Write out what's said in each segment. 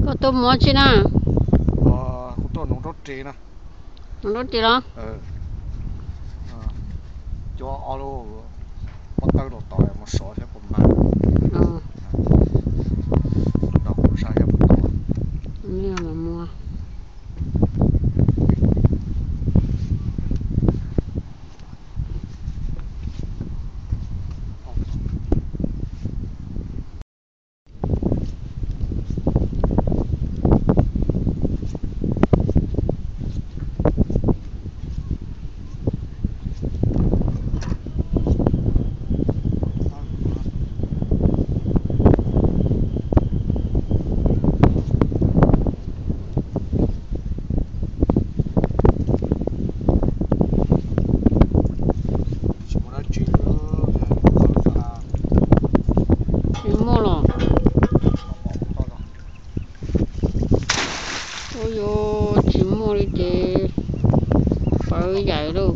Koj tuaj mus ua tsi na? Kuv tuaj noov rab ris na. Noov rab ris los? Cuab ob lub pob tawb rau tod mus sov thiab puas mag. Nrog kuv saib thiab puas tau. Tsis muaj los? Ua yuav tsis muaj li ces pawv yaim lauj.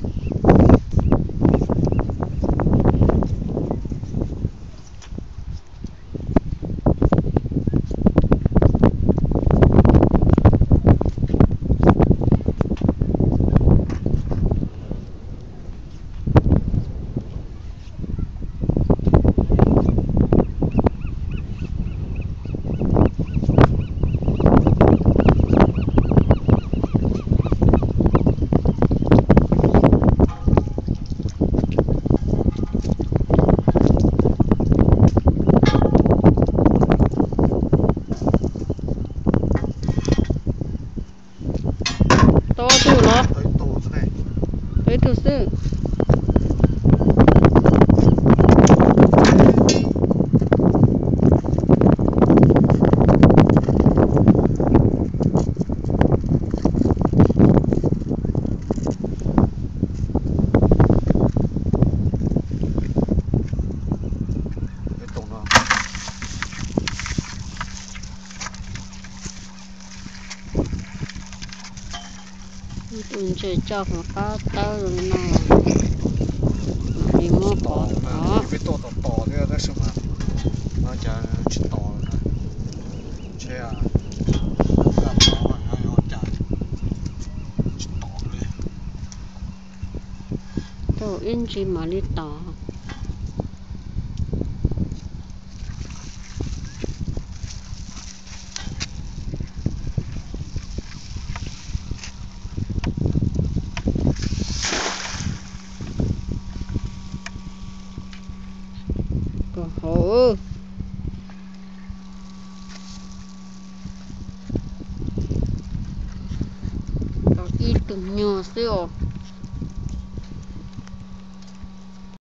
Tau tus los? Tau ib tug xwb. Tus ntses coj hauv qab tawb zoo li no, mam li muab pov tod. Peb tuaj tos tos thiab tab sis mas no cas tsis tos lawm na. Ntshe kaj pov no cas tsis tos li. Tuaj ib ntsis mam li tos. Hauv, tau ib tug nyuag xwb os.